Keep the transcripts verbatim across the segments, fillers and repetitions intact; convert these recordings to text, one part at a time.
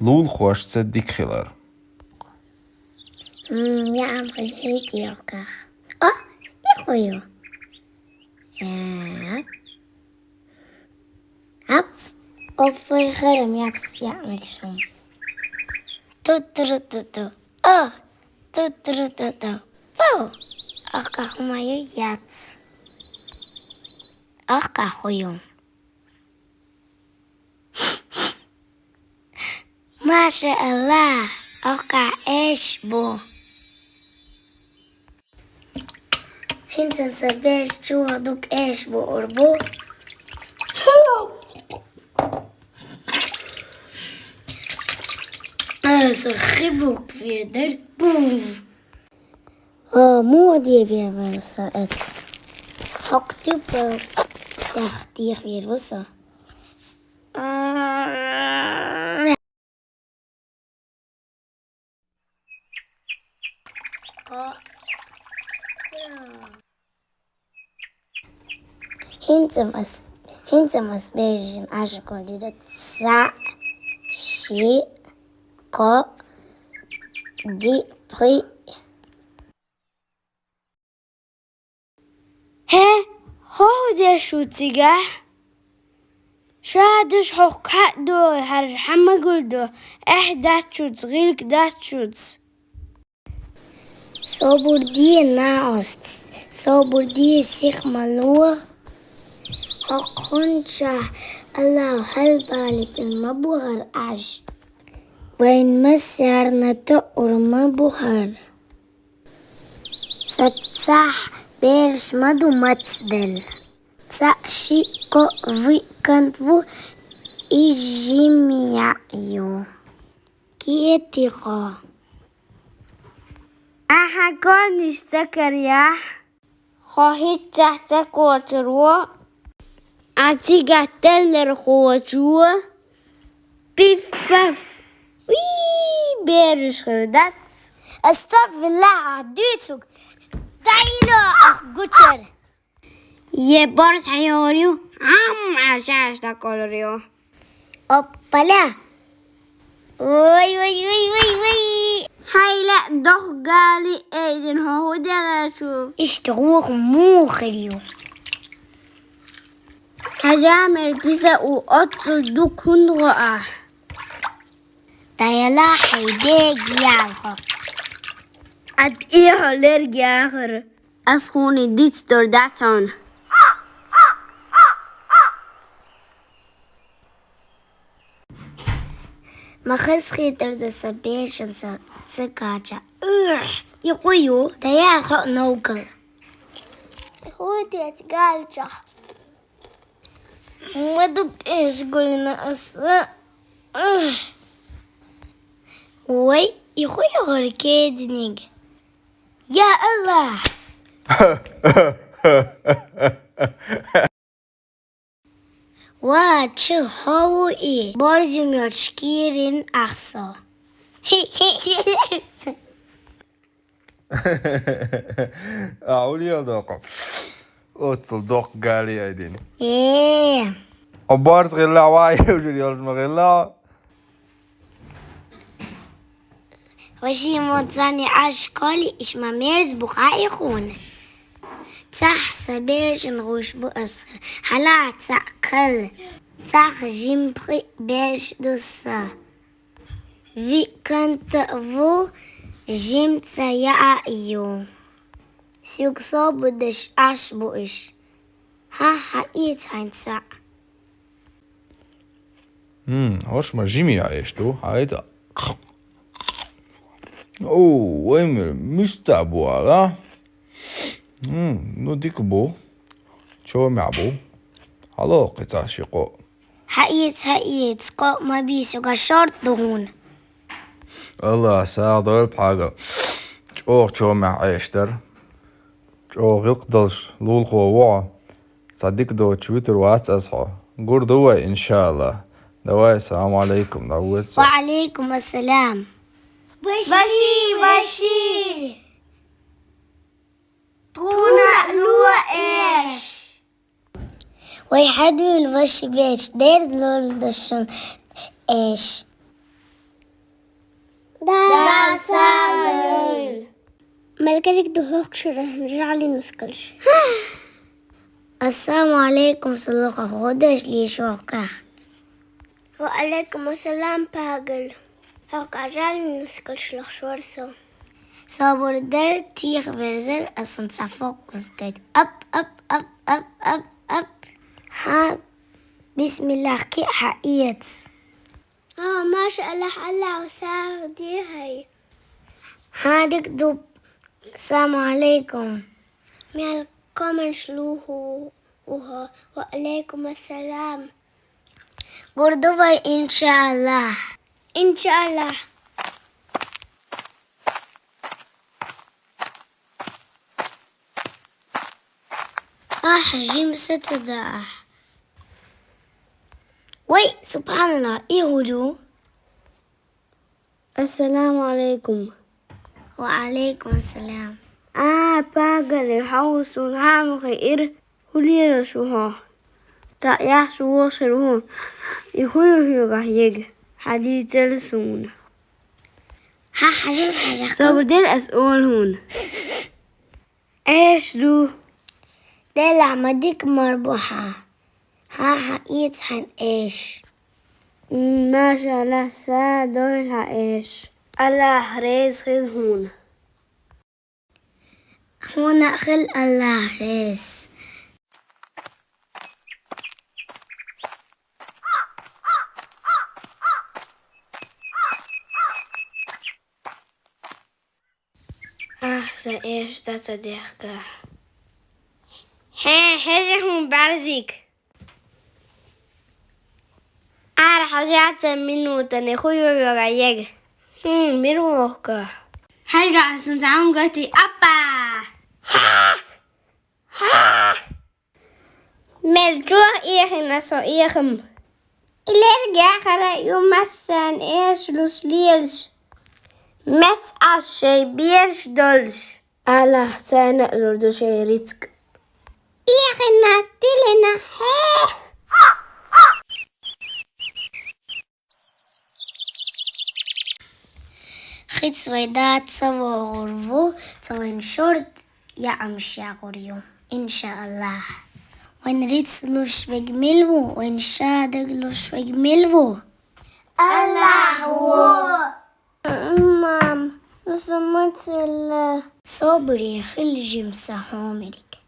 лулахошца дика хилар. М, я ам хилхейт ёхках. О, я хую. Я. Ап, оффай херем яц я микшум. Ту-ту-ру-ту-ту. О, ту-ту-ру-ту-ту. Пу. Ах, кахумаю яц. Ах, кахую. Маша Аллах, ах, ка эш бу. Хинцан са беш чуа дук эш бу урбу. Аса хибук ведер. Бу. О, муди верваса эц. Хоктюпа тяхтих верваса. Хинцамас, хинцамас бежин ашколида ца ши ко ди при. Хе, хо худеш у цига? Шадыш хох кадо, хар хамагулдо, эх дачуц, гилк дачуц. Собурдие наост, собурдие сих малуа, хохунча Аллах халбалитин мабухар аж. Вайн масярната урма бухар. Сацах берш маду мацдел. Ца ши ко ви кантву ижимяю. Кетихо. Аха кониш цакарья. Хохит цах цакочерво. Ацигаттеллер хочуо. Пиф-паф. Уи, бериш хырдац. Астафилла, дицук. Тайло ах гучер. Е борс хайориу. Ам ашаш таколориу. Оппаля. Ой, ой, ой, ой, ой. Хайла дох гали эйдин хоху дегачу. Иште хух мухриу. Хажамел писа у отцул дукун гоа. Таяла хайбег ялхо. Ат ихо лер гяхар. Ас хуни диц дор дацон. Махас хитр да са бешен са цикача. Ух, ихую, таял хо наукал. Худи ат галчах. Мадук эш гулина аса. Ух. Ой, ихую гар кединиг. Я Аллах. Ва, чы хову и борзимёт шкирин ахсо. А улио доко. Оцул док гали айдин. Э. О борз гилла вай, ужур ёлж ма гилла. Ваши моцани ашколи ишма мерз бухаихун. Цах са бешен гуш бу асхар. Хала цах кал. Цах жимпхи беш дуса. Ви канта ву жимца я аю. Сюк собудеш аш бу иш. Ха-ха, и цанца. М, ош ма жими я эшту, хайда. О, ваймер, миста буала. М, ну дик бу. Чо мя бу. Алло, кица шико. Хаиц, хаиц, ко ма бисуга шорт дугун. Аллах, сагъ дойл пхьагал. Чӏох чомехь Ӏештар. Чӏох гъилкъ далш лулхо вогӏу. Цхьа дика доцуш витар вац ас хьо. Гур ду вай, иншааллах. Давай, салам алейкум, дӏавоьду со. Ва алейкум ассалам. Ваши, ваши. Тхуна лула эш. Вай хьадуьйла ваши беш, дерг лула дашун эш. Элкэзик духовка шэрэ, жали нускалш. Ассаламу алейкум, сулуха ходаш ли шохках. Ва алейкум ассалам, Пагал. Хохка жали нускалш лохшварсо. Собурдэ тих верзэл, асун сафок ускэд. Ап, ап, ап, ап, ап, ап. Ха, бисмиллах ки ха иец. А, машаллах, Аллах сагъ дихьай. Ха, дик дуб. Ассаламу алейкум. Мел комэн шлуху уха. Ва алейкум ассалам. Гурдувай, иншаллах. Иншаллах. Ах, жимса цэдэ ах. Ой, субханаллах, и гуру. Ассаламу алейкум. Ва алейкум ассалам. А, Пагал, и хьаусун хамхи ир хулира шуха. Та яхши вошир хун. И хую хьюга ег. Хадицел сун. Ха, хажал, хажал. Собурдэр ас ол хун. Эш ду. Дела мадик марбуха. Ха, ха, ицхан эш. Машаллах, са дойла эш. Аллах рез хил хун. Хуна хил Аллах рез. Ах, са эш, та цадехка. Хе, хезе хун барзик. Ар хажаца минута не хуюга ег. Хм, мирвока. Хайра сан таун гати апа. Ха! Ха! Мел чух ихин асо ихим. Илэргэ хара юмассан эш лус лиэлш. Мэц ашшэй биэлш дольш. Аллах цайна лурдушэй рицк. Ихина тилина хэ. Хит свайда цаво гурву, цавэн шорт я амшья гурью. Иншаллах. Вэн риц луш вегмилву, вэн шадаг луш вегмилву. Аллах во. Мам, ну самоцелла. Собри хил жимса хомерик.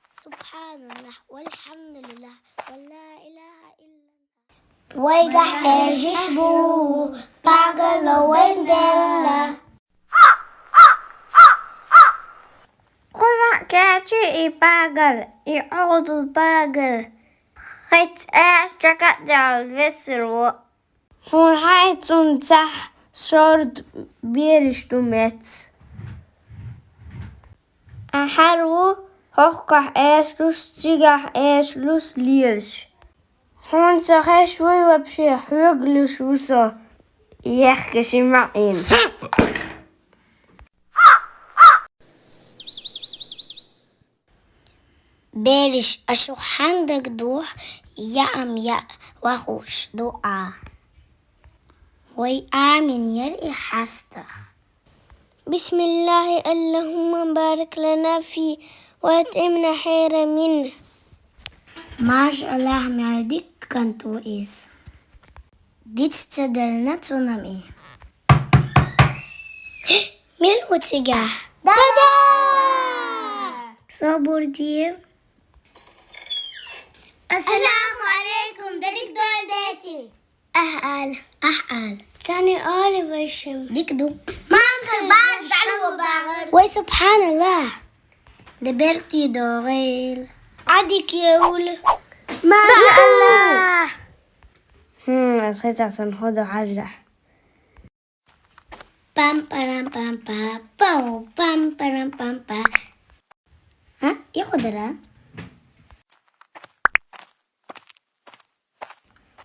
Субханаллах, вальхамдулиллах, ва ла иляха илляллах. Вайгах эжиш бу, Пагала вайнделла. Куза кячи и Пагал, и огдул Пагал. Хэт эш чакат дял весерво. Хун хай цун цах шорт биэлш тумэц. Ахарву хохках эшлус, цигах эшлус лиэлш. Хун цахаш вой вообще хвеглиш усо. Ехкэши маин. Бериш ашухандаг дух, яам я вахуш дуа. Вай амин яр и хастах. بسم الله، اللهم بارك لنا فيه وأطعمنا خيرا منه. Маш Аллах мялдик канту из. Диц цедельна цунами. Мил утига. Да-да! Собурди. Ассаламу алейкум, дарик дойдети. Ахал. Ахал. Цани али вашим. Дикду. Мамса баш залу багар. Вай, субханаллах. Деберти догил. Адик еул. Машаллах. Хм, асхайцахсан ходо хажда. Пам-парам-пам-па, пау, пам-парам-пам-па. А? Я ходора.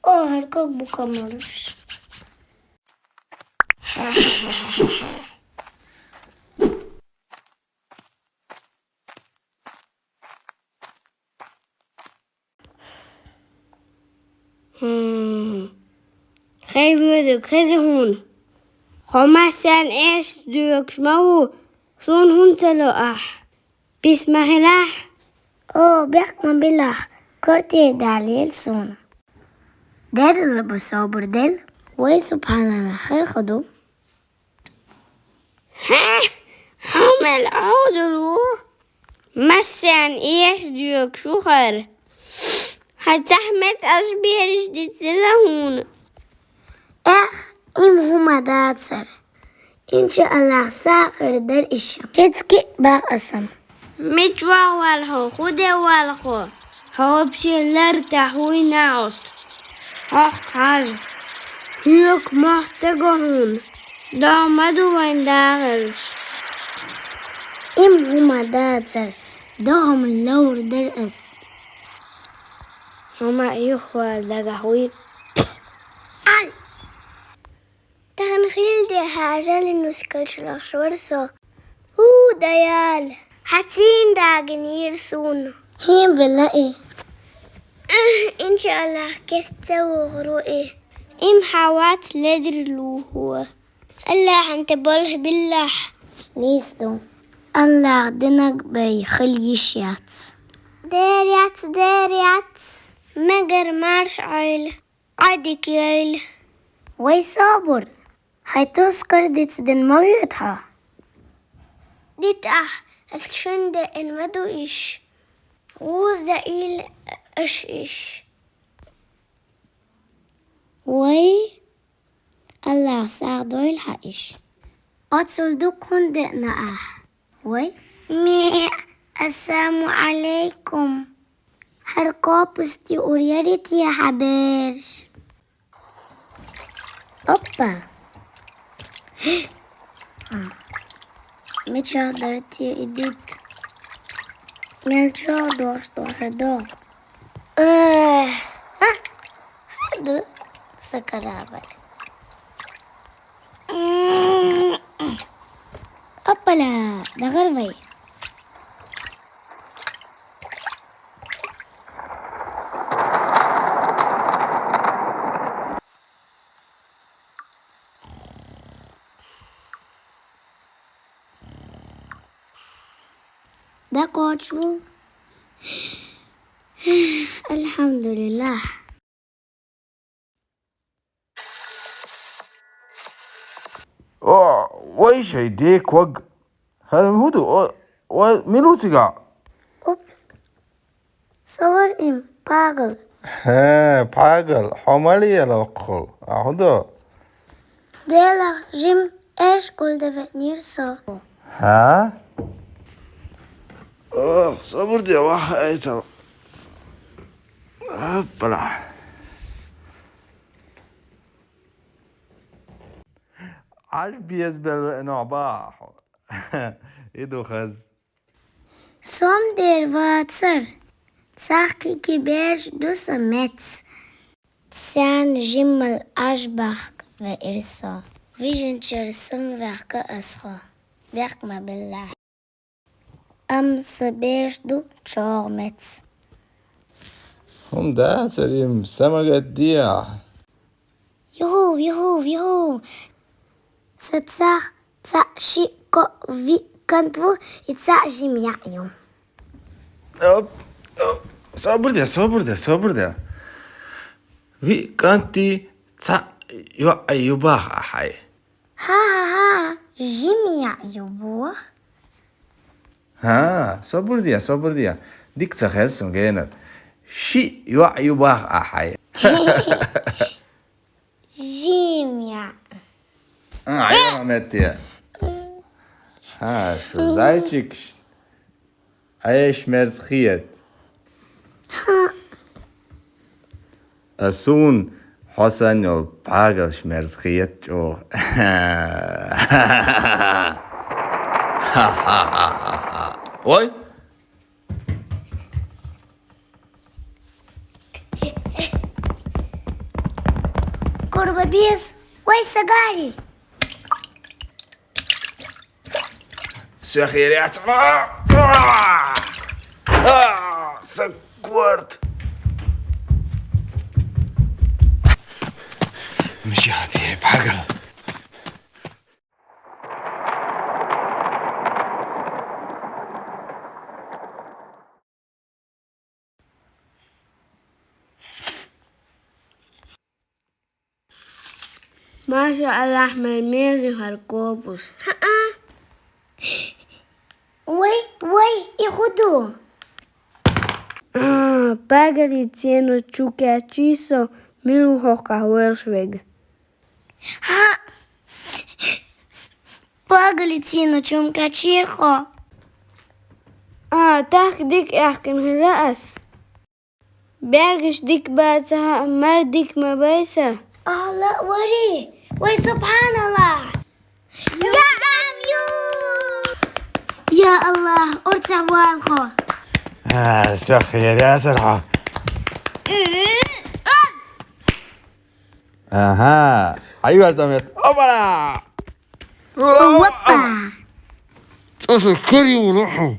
О, как букамурш. Хм. Хэй, бүөдүк, хэзи хуун. Хомас сен эс дүүкш маву. Суна хӀунда ца ло ахь? Пис ма хилахь? О, бехк ма билахь, кортера далийла суна. Деррила бу собар делла. Вай, субхьаналлахӀ, хӀара хӀун ду? Хьо мел Ӏовдал ву? Массарна эца доьгуш ву хӀара. Хьан цхьа меца аш бераш дицдина хьуна? Эх, им хӀума дацара. Иншааллахь, сагӀа хир дара иша. ХӀинца кхин а баха аса. Мича ваха ваьлла хьо, хӀун де ваьлла хьо? Хьо вообще лар тӀехь вуй, накъост? Хьох хьажа. Хьоьга мохь ца го хьуна. ДогӀа ма ду вайн дагӀараш. Им хӀума дацара, догӀа ма ловр дара ас. Хьо ма юхавала дагахь вуй. Ай! Тахана хилла де хьажал нускалчу лохуш вара со. ХӀу, даяла! Хьан цийна дагийнера суна. ХӀинца велла и. Иншааллахь, кеста ца вогӀур ву и. Им хьан вац, ледара лув хьо. АллахӀан тӀе болх биллахь. Нийса ду. АллахӀа динарг бен хила йиш яц. Дера яц, дера яц. Мегар марша Ӏойла. Ӏадика йойла. Вай, собар, хьайн тускар дицдина ма воьду хьо? Дита ахь, ас шина деана ма ду иш. ГӀуза даийла аша иш. Вай, АллахӀа сагӀа дойла хьан иш. Оццул дукха хӀунда деана ахь? Вай. Ме, ассаламу Ӏалайкум. ХӀара копуста юур ярий те хьан бераш? Оппа! А. Мичахь дара те и дитт? Мел чӀогӀа дохуш ду хӀара догӀа? Э, а? ХӀара ду сан корабль. М. Оппала, дахар вай. ДӀакхочуш ву. АлхьамдулиллахӀ. О, вай шайн декваг. ХӀара хӀун ду? О, о, мила ву цигахь? Упс. Со вара им, Пагал. ХӀа, Пагал, хьо ма лела воккхул. А хӀун ду? Делахь жима эш гулда веанера со. ХӀа? О, собар де, ваха айтал. Аппала. Ӏаж беза бел веана баха хьо. И ду хаза. Со-м дера вацара. Цхьа кхин бераш ду сан меца. Царна жимма Ӏаж бахка веара со. Вижначара санна ваьхка ас хьо. Бехк ма биллахь. Амма сан бераш ду чӀогӀа меца. ХӀума дацара, им са ма гатде ахь. Юху, юху, юху. Сан цхьа, цхьа, шиъ, кхоъ, виъ кӀант ву, и цхьаъ жима яӀ ю. Оп, оп. Собар де, собар де, собар де. Виъ кӀанти цхьаъ йоӀ ю баха ахьа. ХӀа-хӀа-хӀа, жима яӀ ю боху. ХӀа, собар де, собар де. Дика ца хеза суна генара. Шиъ йоӀ ю баха ахьа. Жима яӀ. А, Ӏела метте. ХӀа, шу зайчикаш. Ӏеша мерза хета. ХӀа. А суна хьо санна йолу Пагалш мерза хета чӀогӀа. Ой! Курба без, вай сагари! Всё, херец. А! А! А! Саккорд. Мишат, я Пагал. Маша Аллахь, мел меза ю хӀара копус. ХӀаа. Вай, вай, и хӀу ду? А, Пагалицино чу кечи со, мила ву хӀокхахь воьлуш верг. ХӀаа. Пагалицино чу ма кечира хьо. А, тахка дика аьхкина хилла ас. Бергаш дика бац, хӀаа, мара дика ма бай сан. Алла вари! Вай, субханаллахь! Я Ам ю! Я Аллахь, орцахь вала хьо! А, сох яр яцара хьо. Аха, хьайвар замет. Опара! Опа! Цо со карийна хьо.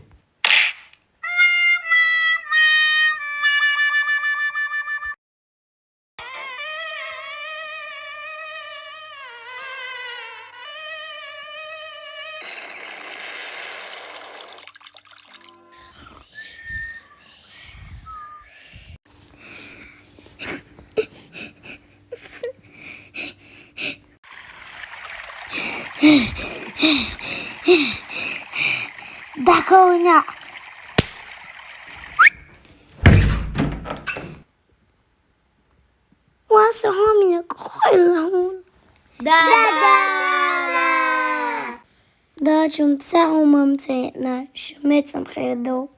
ДӀакховна. Васа хьо мина кхойла хьуна. Да, да, да. Дачун ца хӀумам цетна, шу мецам хир ду.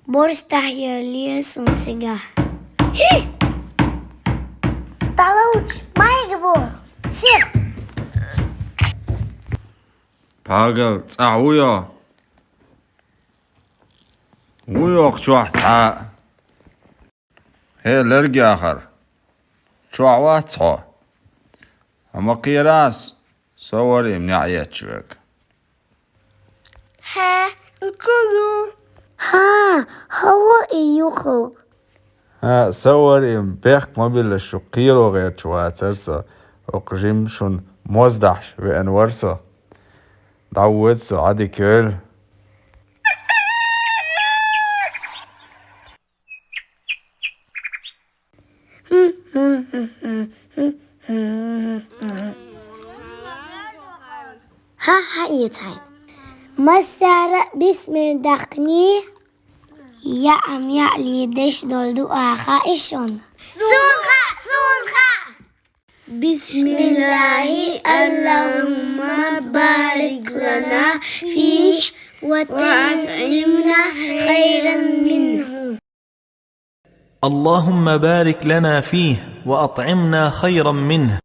Борстахь яр лела суна цигахь. ДӀалуч, майга бу. Сих. Пагал, цӀахь ву йо? Ву йо чохь цхьа а? ХӀе, лерг яхар. Чохь вац хьо? Амма кхерас, со вара и неӀ етташ верг. ХӀе, и ку ю? ХӀа, хӀо ву и юху. ХӀа, со вара и бехк ма биллаш, шу кхеро гӀерташ вацара со. ХӀокху жимма шуна моз дахьаш веана вара со. ДӀавоьду со, Ӏадика йойла. ХӀа, хӀа, эцхьайна. Массара а бисмилла дахканий, яа ма яалий деш долу дуа хаьа шуна? Суна хаьа, суна хаьа! بسم الله، اللهم بارك لنا فيه وأطعمنا خيرا منه. اللهم بارك لنا فيه وأطعمنا خيرا منه.